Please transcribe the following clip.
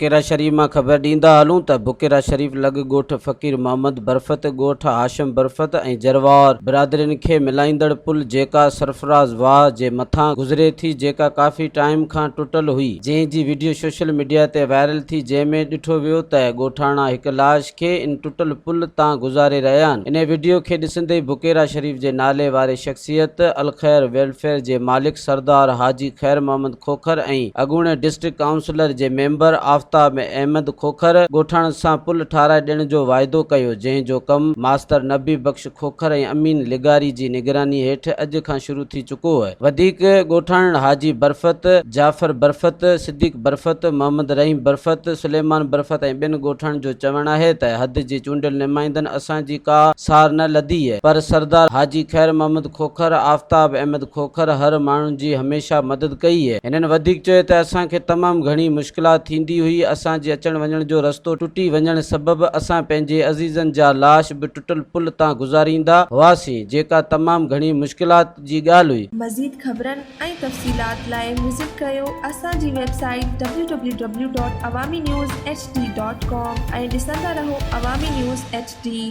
بڪيرا شريف مان خبر ڏيندا هلون ته بڪيرا شريف لڳ ڳوٺ فقير محمد برفت، ڳوٺ هاشم برفت ۽ جروار برادرين کي ملائيندڙ پل جيڪا سرفراز واهه جي مٿان گذري ٿي جيڪا ڪافي ٽائيم کان ٽٽل هئي جنهن جي وڊيو سوشل ميڊيا تي وائرل ٿي جنهن ۾ ڏٺو ويو ته ڳوٺاڻا هڪ لاش کي ان ٽٽل پل تان گذاري رهيا آهن انهي وڊيو کي ڏسندي ئي بڪيرا شريف جي نالي واري شخصيت الخير ويلفيئر جي مالڪ سردار حاجي خير محمد کوکر ۽ اڳوڻي ڊسٽرڪٽ ڪائونسلر جي ميمبر آفتاب احمد کوکر ڳوٺاڻن سان پل ٺاهرائي ڏيڻ جو واعدو ڪيو جنهن جو ڪم ماستر نبي بخش کوکر ۽ امين لغاري جي نگراني هيٺ اڄ کان شروع ٿي چڪو اهي وڌيڪ ڳوٺاڻن حاجي برفت، جعفر برفت، صديق برفت، محمد رحيم برفت، سليمان برفت ۽ ٻين ڳوٺاڻن جو چوڻ آهي ته حد جي چونڊيل نمائندن اسان جي ڪا سار نه لڌي پر سردار حاجي خير محمد کوکر، آفتاب احمد کوکر هر ماڻهن جي هميشه مدد ڪئي. هنن وڌيڪ چيو ته اسان کي تمام گهڻي مشڪلات ٿيندي هئي، اسان جي اچڻ وڃڻ جو رستو ٽٽي وڃڻ سبب اسان پنهنجي عزيزن جا لاش به ٽٽل پل تان گذاريندا هئاسين، جيڪا تمام گهڻي مشڪلات جي ڳالهه هئي. مزيد خبرن ۽ تفصيلات لاء وزٽ ڪريو اسان جي website W W W dot Awami news H D dot com ۽ ڏسندا رهو عوامي نيوز ايڇ ڊي.